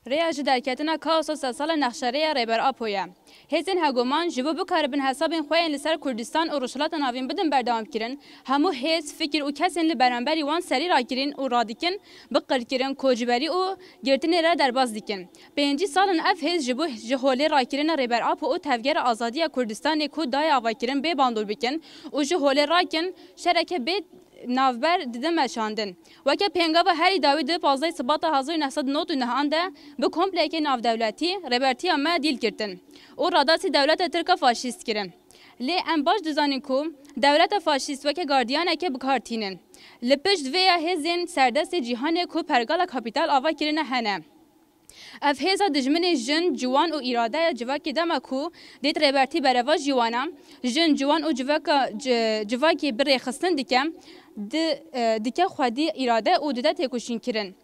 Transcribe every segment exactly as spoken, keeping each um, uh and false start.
Rêya ji derketina kaosa sedsala nexşerêya Rêber Apo ye. Hêzên hegoman ji bo bikaribin hesabên xwe yên li ser Kurdistan û Rojhilata Navîn bidin berdewamkirin, hemû hêz, fikir û kesên li beramberî wan serî rakirin û radikin, bi qirkirin, koçberî û girtinê re derbas dikin. Pêncî sal in ev hêz ji bo ji holê rakirina Rêber Apo û Tevgera Azadiya Kurdistanê ku daye avakirin bê bandor bikin û ji holê rakin, şereke bê navber didin meşandin. Weke pêngava herî dawî di pazdehê Sibata hezar û neh sed û nod û neh an de bi kompleyeke navdewletî Rêbertiya Me dîl girtin û radestî dewleta Tirk a faşîst kirin. Lê em baş dizanin ku dewleta faşîst weke gardiyaneke bi kar tînin. Li pişt vê ya hêzên serdestê cîhanê ku pergala kapîtal ava kirine hene. Ev hêza dijminê jin, ciwan û îradeya civakê dema ku dê di Rêbertî berevajî wana, jin, ciwan û civaka, ci-, civakê bi rêxistin dike, di, e, dike xwedî îrade û dide têkoşînkirin.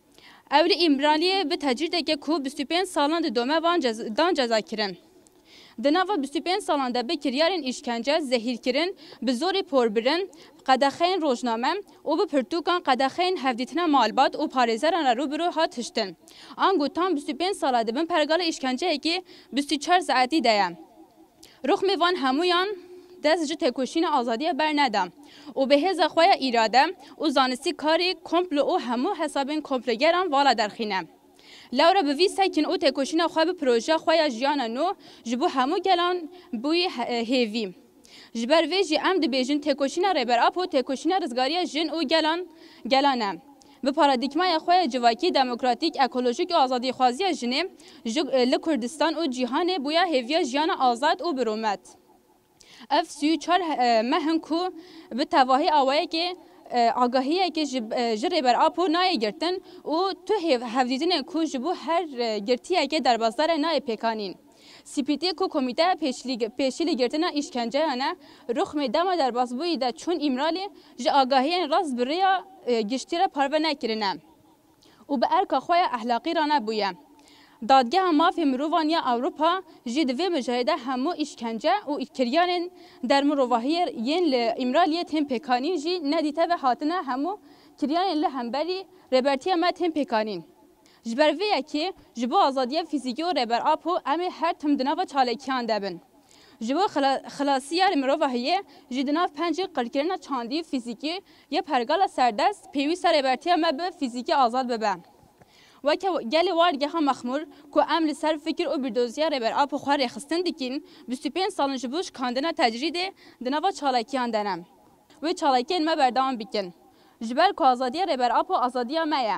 Ew li Îmraliyê bi tecrîdeke ku bîst û pênc salan didome van cez-, dan cezakirin. Di nava bîst û pênc salan de bi kiryarên îşkence, zehîrkirin, bi zorê porbirin, qedexeyên rojname û bi pirtûkan qedexeyên hevdîtina malbat û parêzeran re rû bi rû hat hiştin. Ango tam bîst û pênc sala di bin pergala îşkenceyekî bîst û çar saetî de ye. Rixmê van hemûyan dest ji têkoşîna azadiya berneda û bi hêza xwe ya îrade û zanistî karî komplo û hemû hesabên komplogeran vala derxîne. Lewra bi vî sekin û têkoşîna xwe bi projeya xwe ya jiyana nû ji bo hemû gelan bûyî he-, hêvî. Ji ber vê jî em dibêjin têkoşîna Rêber Apo têkoşîna rizgariya jin û gelan, gelan e. Bi paradîgmaya xwe ya civakî, demokratîk, ekolojîk û azadîxwaziya jinê ji, li Kurdistan û cîhanê bûya hêviya jiyana azad û bi rûmet. Ev sî û çar he-, meh in ku bi tevahî awayekê, e, agahiyekê ji, e, ji Rêber Apo nayê girtin û tu hêv-, hevdîtinê ku ji bo her, e, girtiyekê derbasdar e nayê pêkanîn. Sipîtê ku Komîteya Pêşlî-, Pêşîlîgirtina Îşkenceyan e, rixmê dema derbasbûyî de çûn Îmralî ji agahiyên rast bi rêya, e, giştî re parve nekirine û bi erka xwe ya ehlaqî ranebûye. Dadgeha Mafê Mirovan ya Ewropa jî di vê mijarê de hemû îşkence û kiryanên dermirovahiyê yên li Îmraliyê tên pêkanîn jî nedîte ve hatine hemû kiryanên li hemberî Rêbertiya Me tên pêkanîn. Ji ber vê yekê ji bo azadiya fîzîkî û Rêber Apo em ê her tim di nava çalekiyan de bin. Ji bo xila-, xilasiya mirovahiyê jî di nav pencên qirkirina çandî fîzîkî ya pergala serdest pêwîst e Rêbertiya Me bi fîzîkî azad bibe. Weke gelê wargeha mexmûr ku em li ser fikir û bîrdoziya Rêber Apo xwe rêxistin dikin, bîst û pênc sal in ji bo şikandina tecrîdê di nava çalakiyan de ne. Wê çalakiyên me berdewam bikin. Ji ber ku azadiya Rêber Apo azadiya me ye.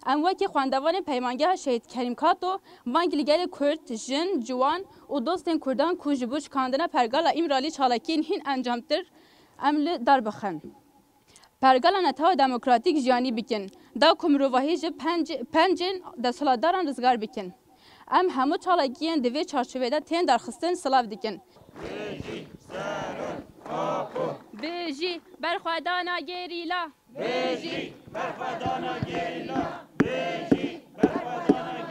Em wekî xwendevanên Peymangeha Şehîd Kerîm Kato, vang li gelê Kurd, jin, ciwan û dostên Kurdan ku ji bo şikandina pergala Îmralî çalakiyên hîn encamtir em li dar bixin. Pergala netew demokratîk jiyanî bikin, da ku mirovahî ji penc-, pencên desthilatdaran rizgar bikin. Em hemû çalakiyên di vê çarçovê de tên darxistin silav dikin. Bijî berxwedana gerîla! Bijî berxwedana gerîla! Bijî berxwedana